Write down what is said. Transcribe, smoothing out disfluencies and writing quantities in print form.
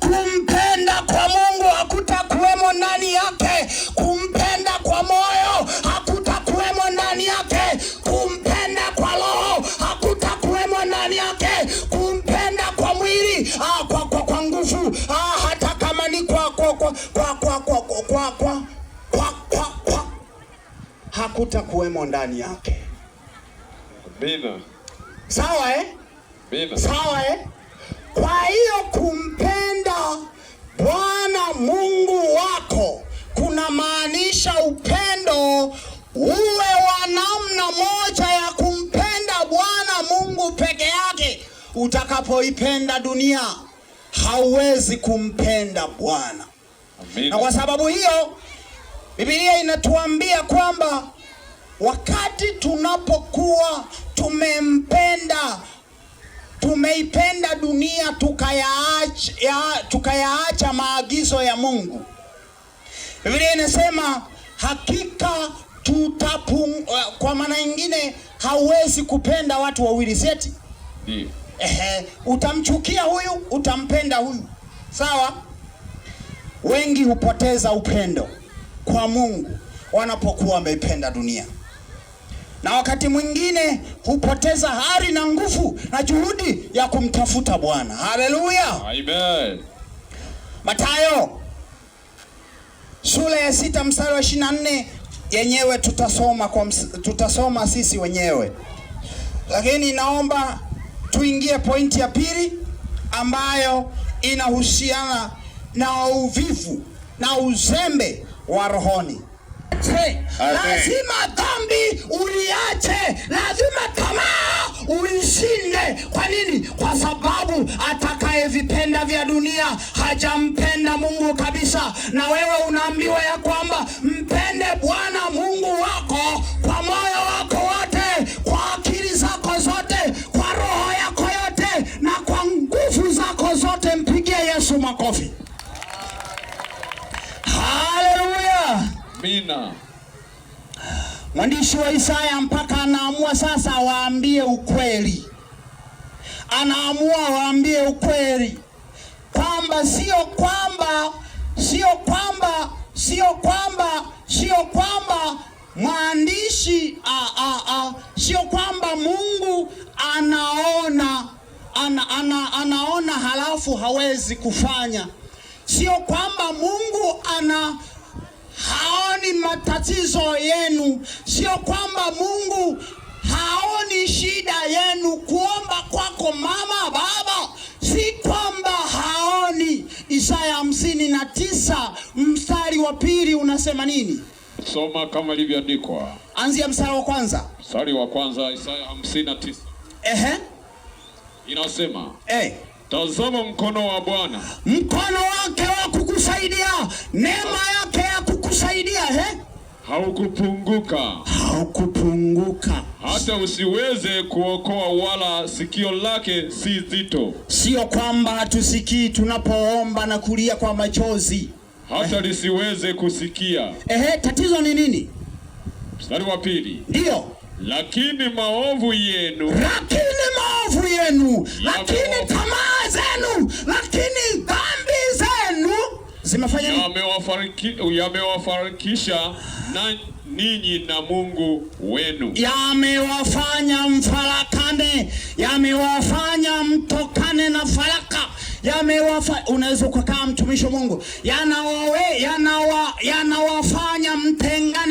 Kumpenda kwa Mungu hakutakuwemo ndani yake. Kumpenda kwa moyo hakutakuwemo ndani yake. Kumpenda kwa roho hakutakuwemo ndani yake. Kumpenda kwa mwili, kwa nguvu, hata kama ni kwa hakutakuwemo ndani yake. Amina. Sawa, eh? Amina. Sawa, eh? Kwa hiyo kumpenda Bwana Mungu wako kuna maanisha upendo uwe wa namna moja ya kumpenda Bwana Mungu peke yake. Utakapoipenda dunia hauwezi kumpenda Bwana. Amina. Na kwa sababu hiyo Biblia inatuambia kwamba wakati tunapokuwa tumeipenda dunia tukayaacha maagizo ya Mungu, Biblia inasema hakika kwa maana nyingine hauwezi kupenda watu wawili, si eti? Ndio. Ehe, utamchukia huyu, utampenda huyu. Sawa? Wengi hupoteza upendo kwa Mungu wanapokuwa wameipenda dunia, na wakati mwingine hupoteza hari na nguvu na juhudi ya kumtafuta Bwana. Haleluya! Amen. Mathayo sura ya 6 mstari wa 24 yenyewe tutasoma sisi wenyewe, lakini naomba tuingie pointi ya pili ambayo inahusiana na uvivu na uzembe wa rohoni. Lazima dhambi uliache, lazima tamaa uishinde. Kwa nini? Kwa sababu atakayevipenda vya dunia hajampenda Mungu kabisa. Na wewe unaambiwa ya kwamba mpende Bwana Mungu wako kwa moyo wako wote, kwa akili zako zote, kwa roho yako yote na kwa nguvu zako zote. Mpigie Yesu makofi. Haleluya. Amina. Mwandishi wa Isaya mpaka anaamua sasa waambie ukweli. Anaamua waambie ukweli kwamba sio kwamba mwandishi, sio kwamba Mungu anaona halafu hawezi kufanya. Sio kwamba Mungu haoni matatizo yenu. Sio kwamba Mungu haoni shida yenu. Kuomba kwako mama, baba, si kwamba haoni. Isaya 59 mstari wa 2 unasema nini? Soma kama ilivyoandikwa. Anzia mstari wa kwanza. Mstari wa kwanza, Isaya 59. Inasema, Tazama mkono wa Bwana, mkono wake wa kukusaidia, neema yake ya kukusaidia, Haukupunguka. Haukupunguka. Hata usiweze kuokoa, wala sikio lake si zito. Sio kwamba hatusikii tunapoomba na kulia kwa machozi. Hata lisiweze kusikia. Tatizo ni nini? Mstari wa 2. Ndio. Lakini maovu yenu, lakini maovu yenu, lakini tamaa zenu, lakini dhambi zenu zimefanya nini? Yamewafarikisha na ninyi na Mungu wenu. Yamewafanya mfarakane, yamewafanya mtokane na faraka. Unaweza kukaa mtumishi wa Mungu, yanawafanya mtengane